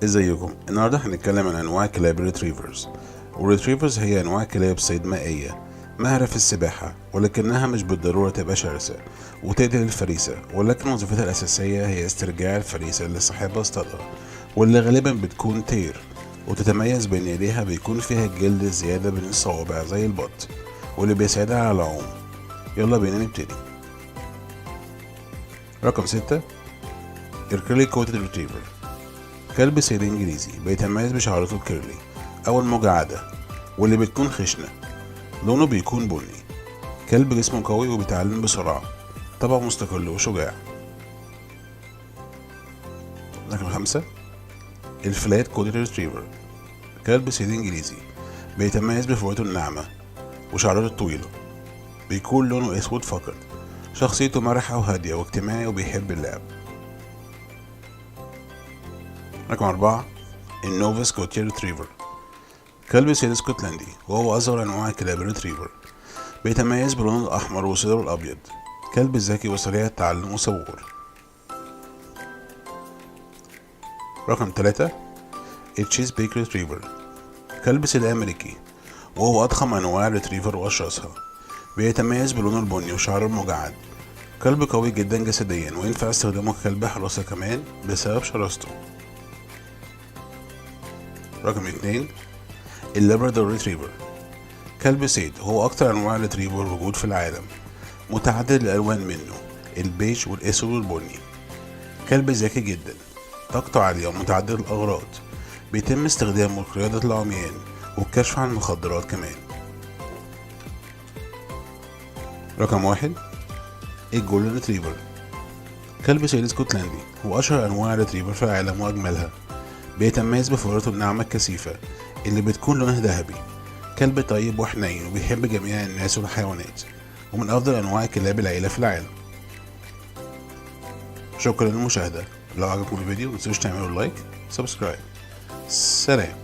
ازيكم؟ النهارده هنتكلم عن انواع كلاب ال retrievers. وال retrievers هي انواع كلاب صيد مائية ماهرة في السباحة، ولكنها مش بالضرورة تبقى شرسة وتقتل الفريسة، ولكن وظيفتها الأساسية هي استرجاع الفريسة اللي صاحبها اصطادها، واللي غالبا بتكون طير. وتتميز بأن ايديها بيكون فيها جلد زيادة بين الصوابع زي البط، واللي بيساعدها على العوم. يلا بينا نبتدي. رقم 6، ال curly coated retriever، كلب صيد انجليزي بيتميز بشعرته ال curly او المجعدة واللي بتكون خشنة، لونه بيكون بني. كلب جسمه قوي وبيتعلم بسرعة، طبعه مستقل وشجاع. رقم 5، ال flat coated retriever، كلب صيد انجليزي بيتميز بفروته الناعمة وشعرته الطويلة، بيكون لونه اسود فقط. شخصيته مرحة وهادية واجتماعي وبيحب اللعب. رقم 4، ال Nova Scotia retriever، كلب صيد اسكتلندي، وهو أصغر أنواع كلاب ال retriever، بيتميز بلونه الأحمر وصدره الأبيض. كلب ذكي وسريع التعلم وصبور. رقم 3، ال Chesapeake retriever، كلب صيد أمريكي، وهو أضخم أنواع ال retriever وأشرسها، بيتميز بلونه البني وشعره المجعد. كلب قوي جدا جسديا، وينفع استخدامه ككلب حراسة كمان بسبب شراسته. رقم 2، ال Labrador retriever، كلب صيد، هو أكتر أنواع ال retriever وجود في العالم، متعدد الألوان منه البيج والأسود والبني. كلب ذكي جدا، طاقته عالية ومتعدد الأغراض، بيتم استخدامه لقيادة العميان والكشف عن المخدرات كمان. رقم 1، ال golden retriever، كلب صيد اسكتلندي، هو أشهر أنواع ال retriever في العالم وأجملها، بيتميز بفروته الناعمة الكثيفة اللي بتكون لونها ذهبي. كلب طيب وحنين وبيحب جميع الناس والحيوانات، ومن أفضل أنواع كلاب العيلة في العالم. شكرا للمشاهدة. لو عجبكم الفيديو متنسوش تعملوا like، subscribe. سلام.